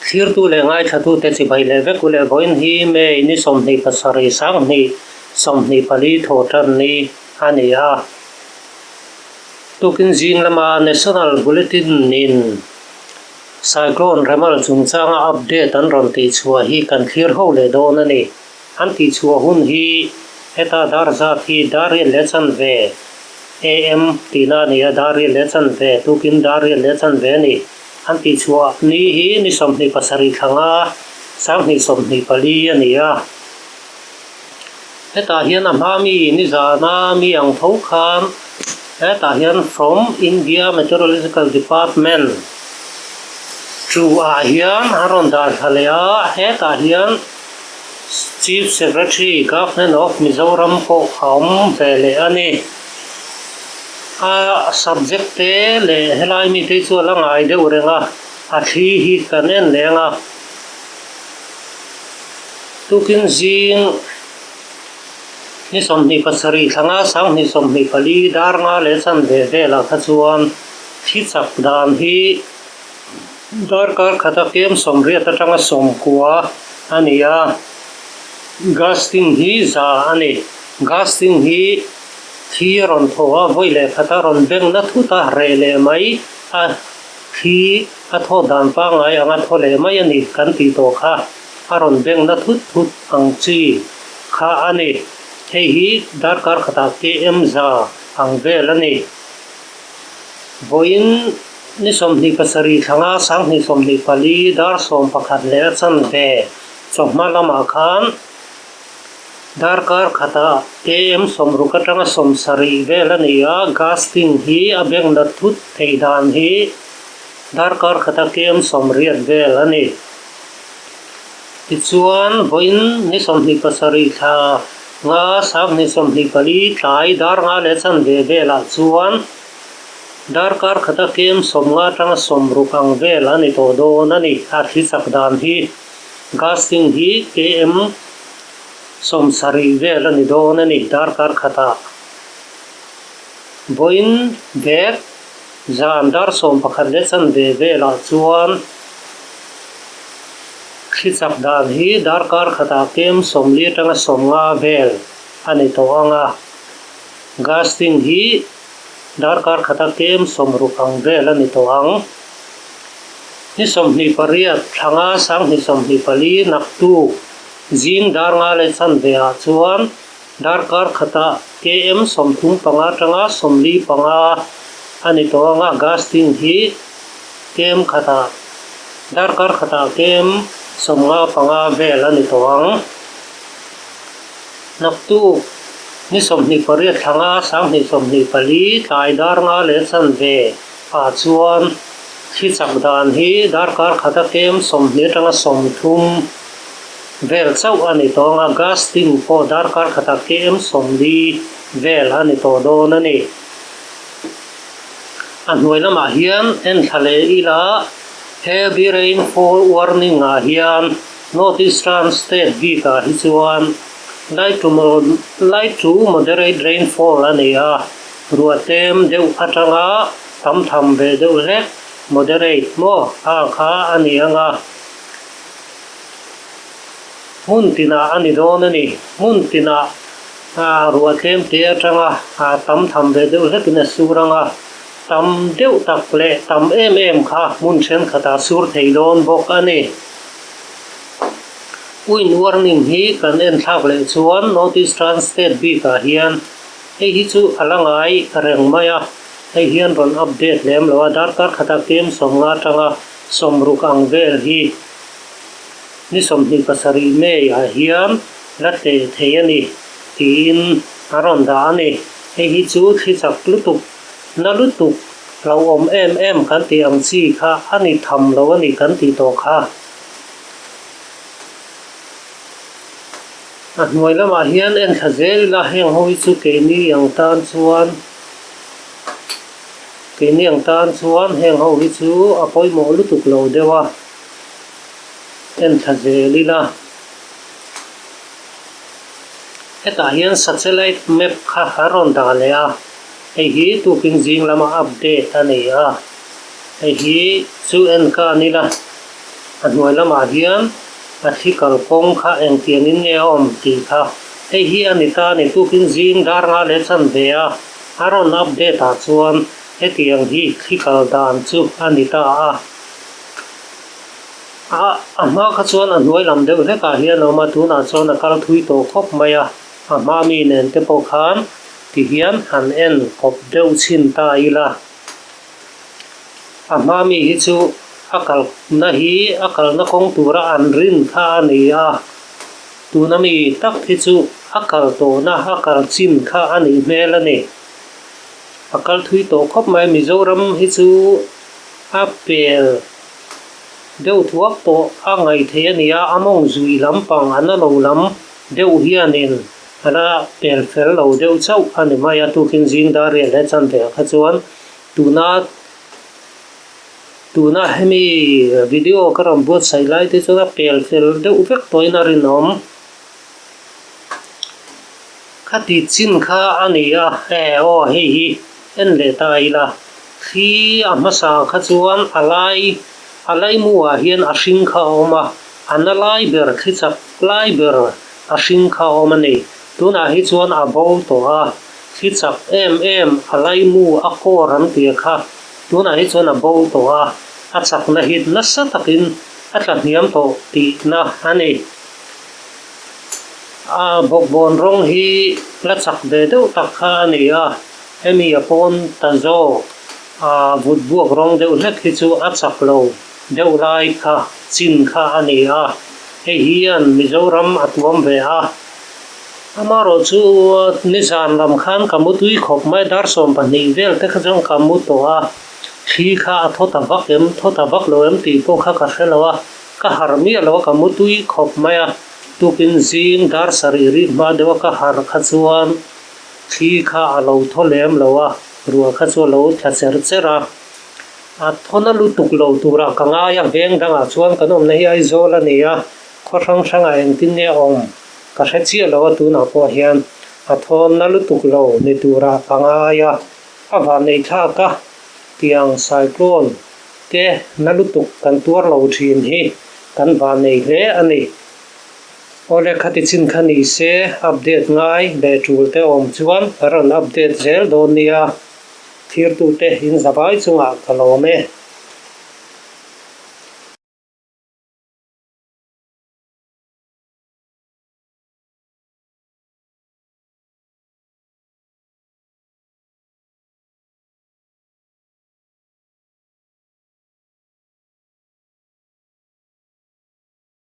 Thlirtu leh ngaithlatute chibai leh vek u leh vawiin hi May ni 27 sanghnih 24 thaw tan ni a ni a. Tukin zing lama National Bulletin in Cyclone Remal chungchanga update an rawn tihchhuah hi kan thlir ho leh dawn a ni. An tihchhuah hun hi heta dar zat hi dar riat leh chanve AM tihna a ni a, dar riat leh chanve, tukin dar riat leh chanve a ni. An tihchhuah ni hi ni 27 thla nga 2024 a ni a. Hetah hian a hma mi ni zana mi ang tho khan hetah hian from India Meteorological Department chu ah hian a rawn dah thla leh a, hetah hian Chief Secretary Government of Mizoram pawh a awm ve leh a ni. A subject te leh helai mite hi chu a la ngai deuh reng a, a thli hi kan en leng a. Tukin zing ni 27 thla nga 2024 dar nga leh chanve velah kha chuan thli chak dan hi Darkar khata kem 80 atanga 90 a ni a, Gusting hi 100 a ni. Gusting hi thli a rawn thaw a, vawi leh khata rawn beng na thut a, reh leh mai a, thli a thaw dan pangngai anga thaw leh mai a ni kan tih tawh kha, a rawn beng na thut thut ang chi kha a ni. Hei hi darkar khatah KM 100 ang vel a ni. Vawiin ni 27 thla nga 2024 dar 11 leh a chanve chawhma lamah khan darkar khatah KM 60 atanga 70 vel a ni a, gusting hi a beng nat thut theih dan hi darkar khata KM 80 vel a ni. Tichuan, vawiin ni 27 thla nga 2024 tlai dar nga leh chanve velah chuan darkar khata kem 50 atanga 60 ang vel a ni tawh dawn a ni. A thli chak dan hi gusting hi KM 70 vel a ni dawn a ni darkar khatah. Vawiin vek zan dar 11 leh chanve velah chuan thli chak dan hi darkar khatah kem 40 atanga 50 vel a ni tawh ang a. Gusting hi darkar khata kem 60 ang vel a ni tawh ang. Ni 28 thla nga 2024 naktuk zing dar nga leh chanve ah chuan darkar khata KM 35 atanga 45 a ni tawh ang a, gusting hi KM khatah darkar khatah KM 55 vel a ni tawh ang. Naktuk ni 28 thla nga 2024 tlai dar nga leh chanve ah chuan thli chak dan hi darkar khata kem 20 atanga 30 vel chauh a ni tawh ang a, gusting pawh darkar khata kem 40 vel a ni tawh dawn a ni. A hnuai lamah hian en thla leh ila heavy rainfall warning ah hian North Eastern State bikah hi chuan light to light to moderate rainfall a nei a, ruah tlem deuh atanga tam tham ve deuh hlek, moderate, maw a kha a ni ang a. Hmun tinah a ni dawn a ni. Hmun tinah ruah tlem te atanga tam tham ve deuh hlekin a sur ang a, tam deuh tak leh tam em em kha hmun thenkhatah sur thei dawn bawk a ni. Wind warning hi kan en thlak leh chuan North Eastern State bikah hian hei hi chu a la ngai reng mai a, hei hian rawn update lem lo a, darkar khatah kem 50 atanga 60 ang vel hi ni 27 May ah hian la tleh thei a ni tiin a rawn dah a ni. Hei hi chu thli chak lutuk na lutuk hlauhawm em em kan tih ang chi kha a ni tham lo a ni kan tih tawh kha. A hnuai lamah hian en thla zel ila heng ho hi chu keini ang tan chuan keini ang tan chuan heng ho hi chu a pawimawh lutuk lo deuh a, en thla zel ila. Hetah hian satellite map kha a rawn dah leh a, hei hi tukin zing lama update a ni a, hei hi chu en ka an ila. A hnuai lamah hian a thli kalkawng kha engtiangin nge a awm tih kha hei hi a ni ta a ni. Tukin zing dar nga leh chanve a a rawn update ah chuan hetiang hi thli kal dan chu a ni ta a. A a hma kha chuan a hnuai lam deuh hlekah hian a awm a, tunah chuan a kal thui tawh khawp mai a, a hma mi nen te pawh khan ti hian han en kawp deuh chhin ta ila. A hma mi hi chu a kalna hi a kalna kawng tura an rin kha a ni a, tuna mi tak hi chu a kal tawhna a kal chin kha a nih hmel a ni. A kal thui tawh khawp mai, Mizoram hi chu a pel deuh thuak tawh a ngaih theih a ni a, a mawng zui lampang a na lo lam deuh hianin a la pel fel lo deuh chauh a ni mai a, tukin zing dar riah leh chanve ah kha chuan tuna tuna hemi video ka rawn buatsaih lai te chuan a pel fel deuh vek tawhin a rinawm. Khati chin kha a ni a, e aw hei hi en leh ta ila, thli a hmasa kha chuan a lai a laimu ah hian a hring kha a awm a, a na lai ber thli chak lai ber a hring kha a awm a ni. Tunah hi chuan a bo tawh a, thli chak em em a laimu a kawr an tia kha tunah hi chuan a bo tawh a, a chakna hi nasa takin a tla hniam tawh tihna a ni. A bawkbawn rawng hi la chak ve deuh tak kha a ni a, hemi a pawn ta zawk a vut buak rawng deuh hlek hi chu a chak lo deuh lai kha chin kha a ni a, hei hian Mizoram a tuam ve a. Amaherawh chu nizan lam khan ka mu tui khawp mai, dar 12 vel te kha chuan ka mu tawh a, thli kha a thaw ta vak em, thaw ta vak lo em tih pawh kha ka hre lo a. Ka harh miah lo a, ka mu tui khawp mai a, tukin zing dar sarih rik hma deuh a ka harh kha chuan thli kha a lo thaw lem lo a, ruah kha chu a lo tla cher cher a, a thawna lutuk lo turah ka ngai a, veng dangah chuan kan awmna hi Aizawl a ni a, khaw hrang hrangah engtin nge a awm ka hre chiah lo a, tunah pawh hian a thawnna lutuk lo ni turah ka ngai a, a vanneih thlak a, tiang cyclone Te na lutuk kan tuar lo thin hi kan van nei hle a ni. Awle khati chin kha ni se update ngai leh tul te awm chuan ka rawn update zel dawn nia. Thirtute in zavai chungah ka lawm e.